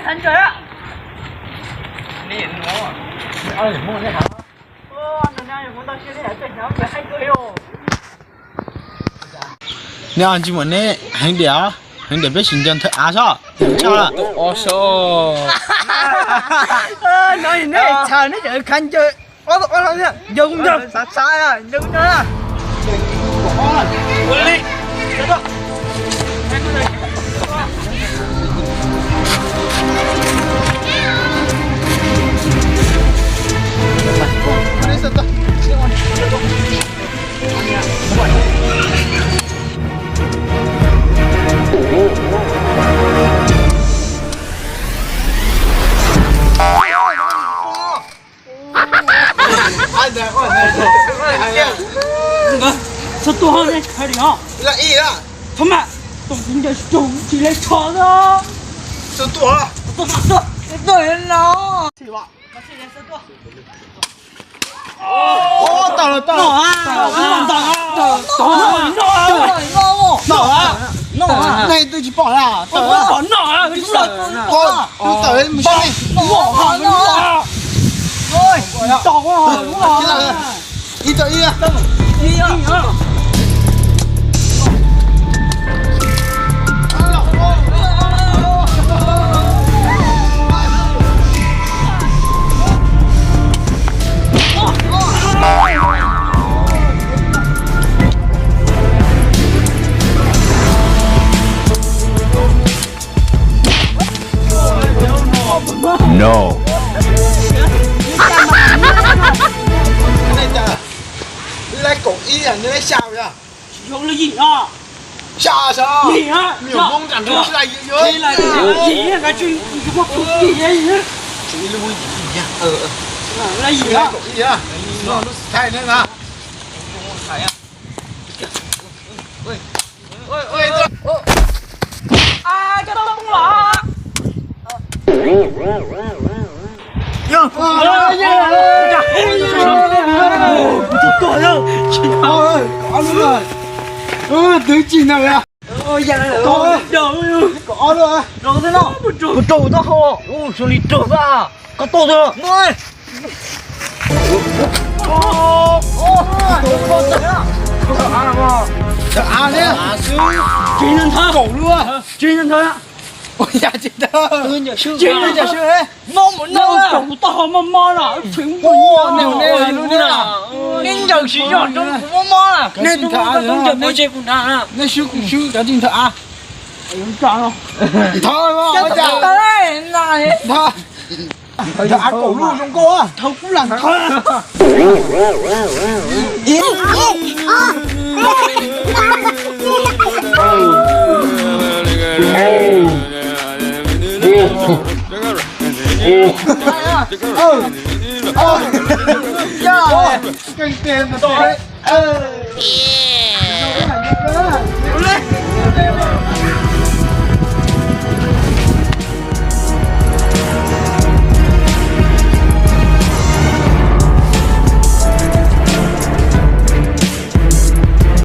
Neb ntsis muam neb heev diam, heev diam peb sim ncaws nthawv av sob. Tshaj. No neb tshaw neb tseem khav ncaws ob tug ob no thiab, ncaws kuj ncaws, xav xav ncaws kuj ncaws na. Txhob tuaj, nej tshaw li os. Txhob mam, tus tsis ncaws tsis raug tsis le tsho xwb. Txhob tuaj, txhob tuaj, txhob tuaj. Tawm lawm, tawm lawm. Tawm, nej twb tsis pom na. Tawm, tawm, mus saib. Ib rau ib. No. Lab kaum ib, neb lab xya yog? Xya sav. Nyuam Hmoob nram nroog sib laj yam yog. Lab kaum ib, lub xib thaij ne na. Twb tsis ntawd. Puas raug tau hauv? Ua xyoo li raug xwb. Koj tau tau. Tsis ntawd ntawd. Tsis ntawd ntawd. Ua cas tsis ntawd? Tsis ntawd ntawd. No mus no. Raug tau hauv mob mob na. Neb ncaws tsis yog rau kuv mob mob na. Neb tub tau ncaws mob ntsej kuv nrad na. Neb swb kuv swb, kav tsij nthawv av. Nthawv av kaum lub zoo nkauj. Thaum kuv lam nthawv.